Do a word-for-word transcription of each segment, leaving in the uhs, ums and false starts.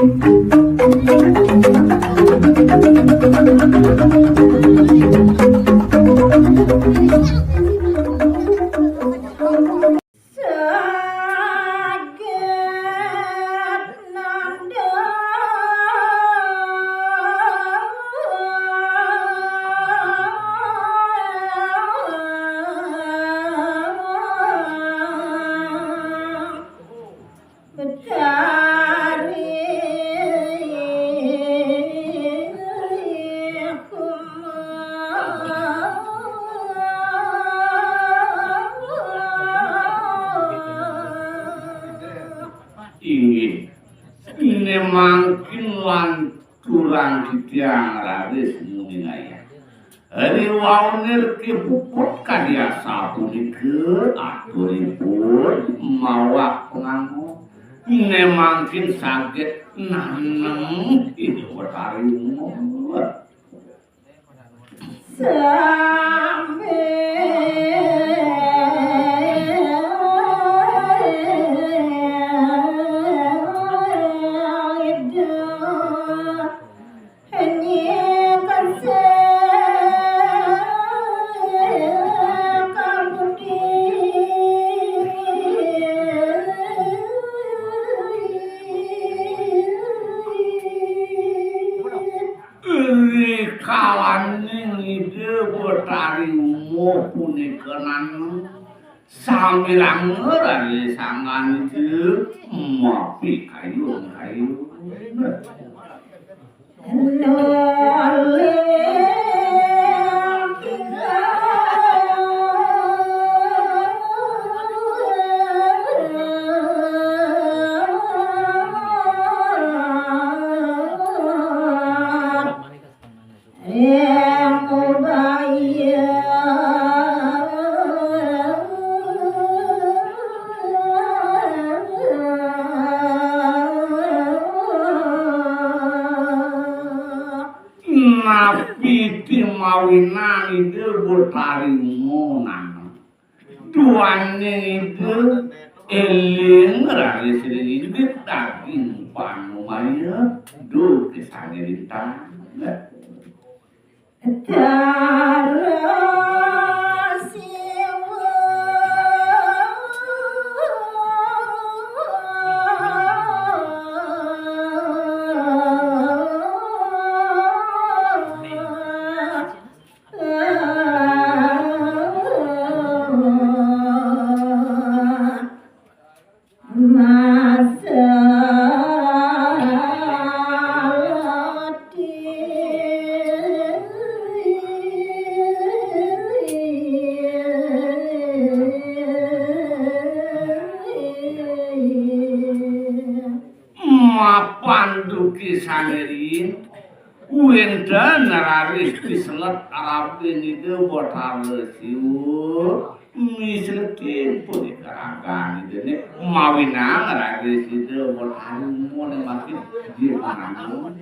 Betari Inggih, dene mangkin lanturang titiang raris nguningaken. Riwaune kepuput kadi asapunika aturipun mawak panganggo. Ne mangkin saged nanem Ida Betari Uma. Sambil Ida Rikalaning Ida Betari Uma punika nang Sambilanga raris sangkan Ida mapikayun-kayun. Napi timawinang Ida Betari Uma? Duaning Ida eling raris ring inggih daging panumaya, duh kesane lintang. Dara Siwa. Masa Mapan duki sangering. Wénten raris piselet arabin Ida Batara Siwa, miseletin punika ragan Idané, mawinang raris Ida Batara Uma makin dipananu.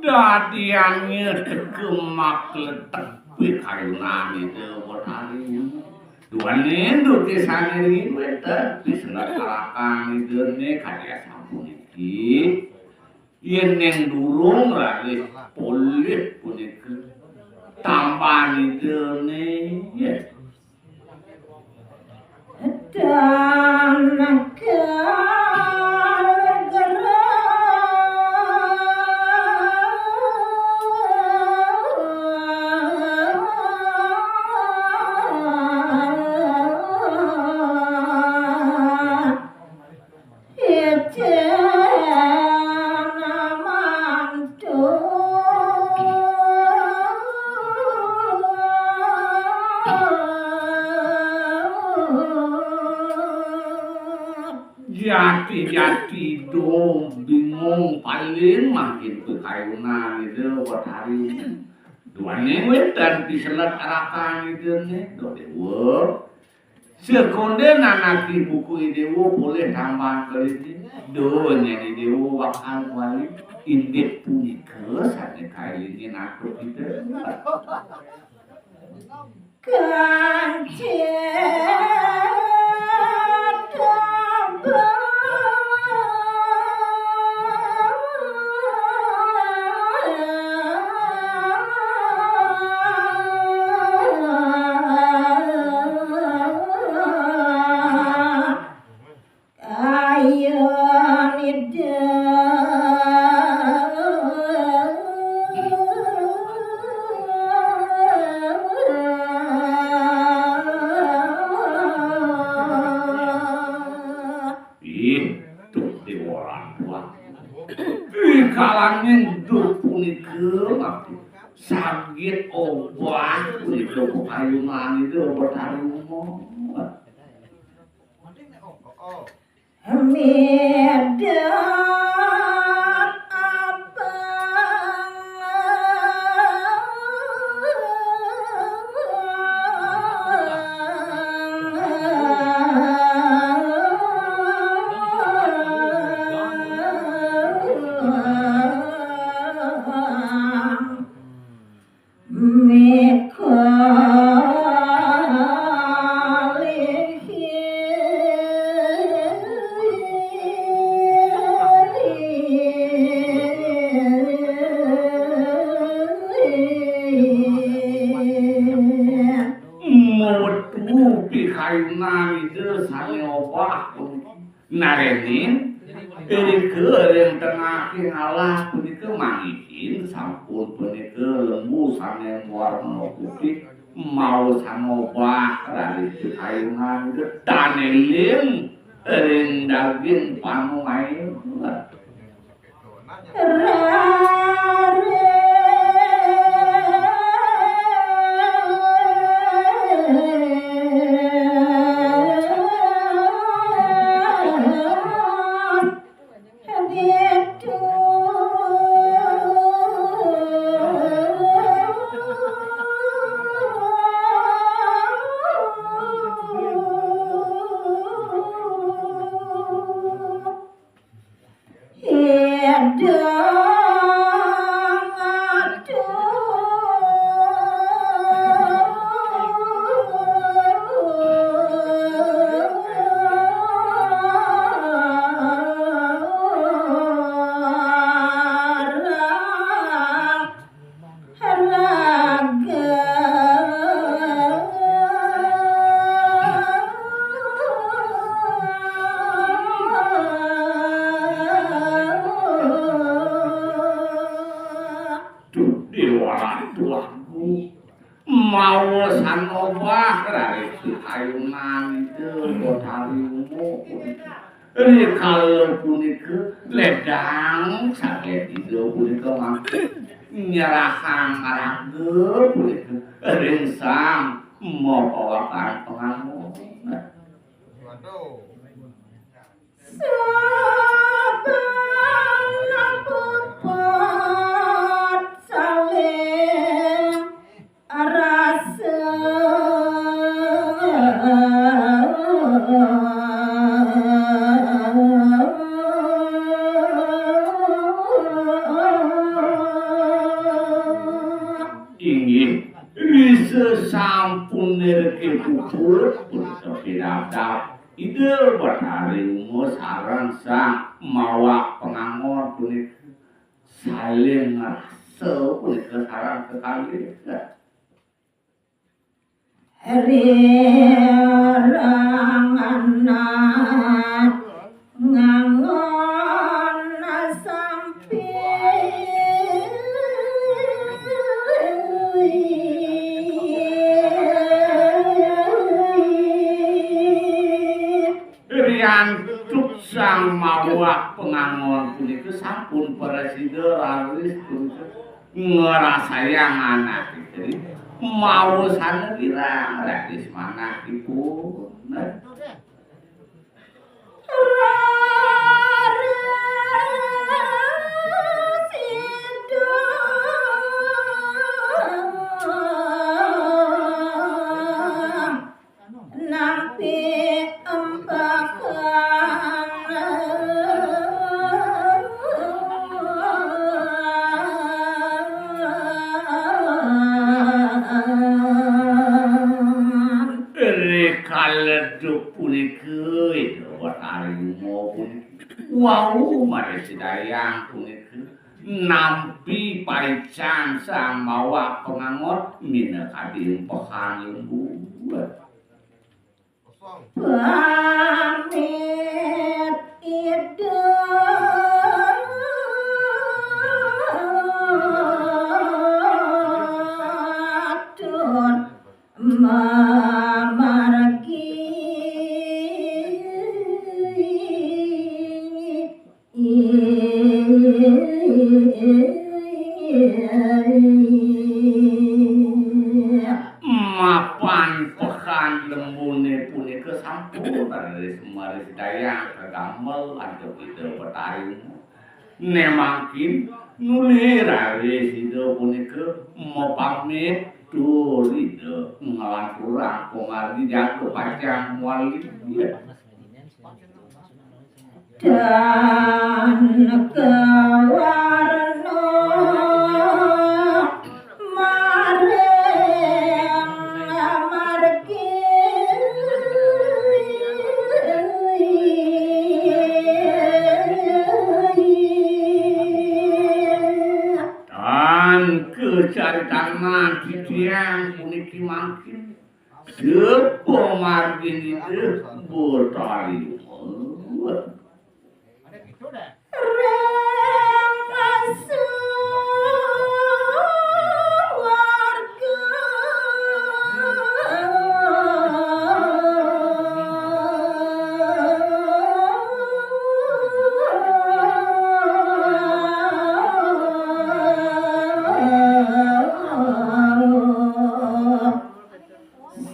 Dadiannya teka makletek pikayunan Ida Batari. Duaning duké sané ring wénten piselet arabin Idané kadi asapuniki. Yén ning durung raris polih punika, tambahan Idané, ya. Tan kalugra. Ijana mantu. Jati Lin mangkin pikayunan Ida Betari. Duaning wénten piselet arakan Ida né, do déwa. Sekondé nanaki buku Idéwa polih tambang keliti. Do nyén Idéwa wakal kuali. Indik punika sané kailingin atur kita. Kancit Ayun Ida. Ih, tuh di orang tua. Ih, kalangin duh punika mati. Saged obah punika pekayunan Ida Betari Uma. Medal abang. Mikalihi. Metu pikayunan Ida sané obah. Narénin, irika ring tengahing alas punika manggihin sampun punika lembu sané warna putih, maos sané obah raris pikayunan tanéling ring daging panuaing. Ida ngadu. Raga. Duh, Déwa Ratu Agung. Maos sané obah raris pikayunan Ida Betari Uma. Rikala punika ledang saget Ida punika mangkin nyerahang raga punika ring Sang Mapawakan Pangangon. Sabana puput saling rasa. Inggih, risa sampun nirke puput, punika pidabdab Ida Betari Uma sareng Sang Mawa Pangangon punika. Saling ngrasa punika sareng kekalih. Rirang anak ngangon sampi. Riantuk Sang Mawa Pangangon punika sampun prasida raris punika ngrasayang anake. Maosana kirang raris manahipun. Duh punika Ida Betari Uma punika. Wau Mari Sidayang punika nampi paican sang mawa pangangot minakadi empehan lembur. Pamit Ida atur mamargi. Mapan pekan lembune punika sampun raris Mari Sidayang kagamel antuk Ida Betari Uma. Ne mangkin nuli raris Ida punika mapamit tur Ida nglanturang pamargi jaga pacang mawali. Dan kawarna maring margi. Tan kacaritan titiang puniki mangkin. Sapamarginipun Betari Uma. Ring suwarga.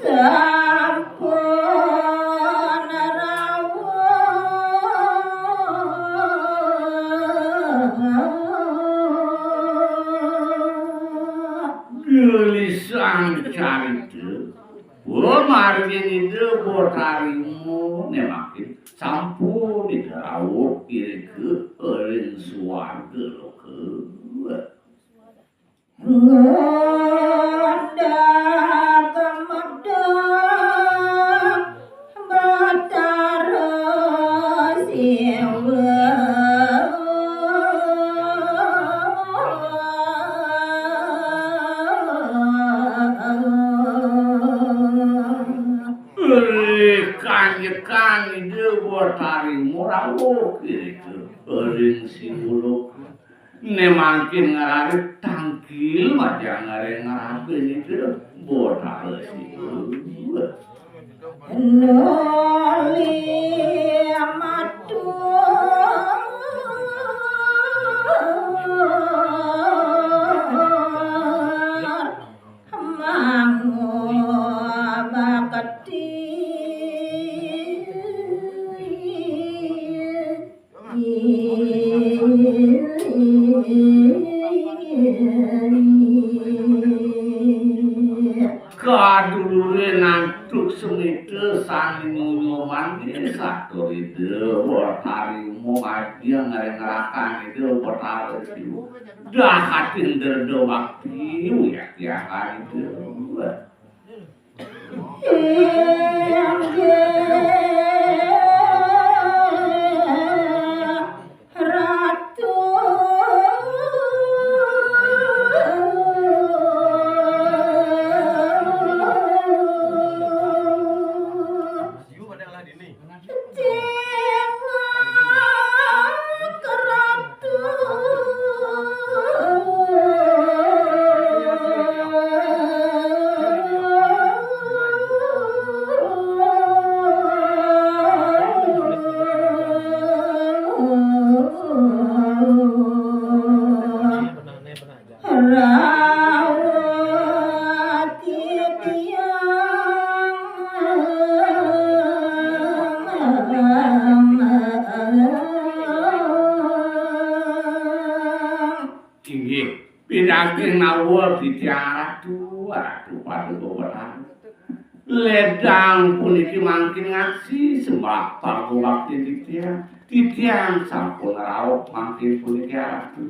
Sampun rawuh. Gelisang carita, pamargin Ida Betari Uma ne mangkin sampun Ida rawuh irika ring suarga loka. Ngundak medek Batara Siwa. Ri kanjekan Ida Betari Uma rawuh irika ring Siwa loka. Ne mangkin ngrarit tangkil majeng ring ngrabin Ida Betara Siwa. Nuli matur mangu bakti. Kadulurin antuk semita sane nyunyuman satur Ida Betari Uma majeng ring rakan Ida Betara Siwa. Dahating dreda bakti uyat-uyakan Ida. Inggih Ratu. Cingak Ratu. Rawuh titiang. Inggih, pinagih nawur titiang Ratu, Ratu Paduka Betara. Ledang puniki mangkin ngaksi sembah pangubakti titiang. Titiang sampun rauh mangkin puniki Ratu.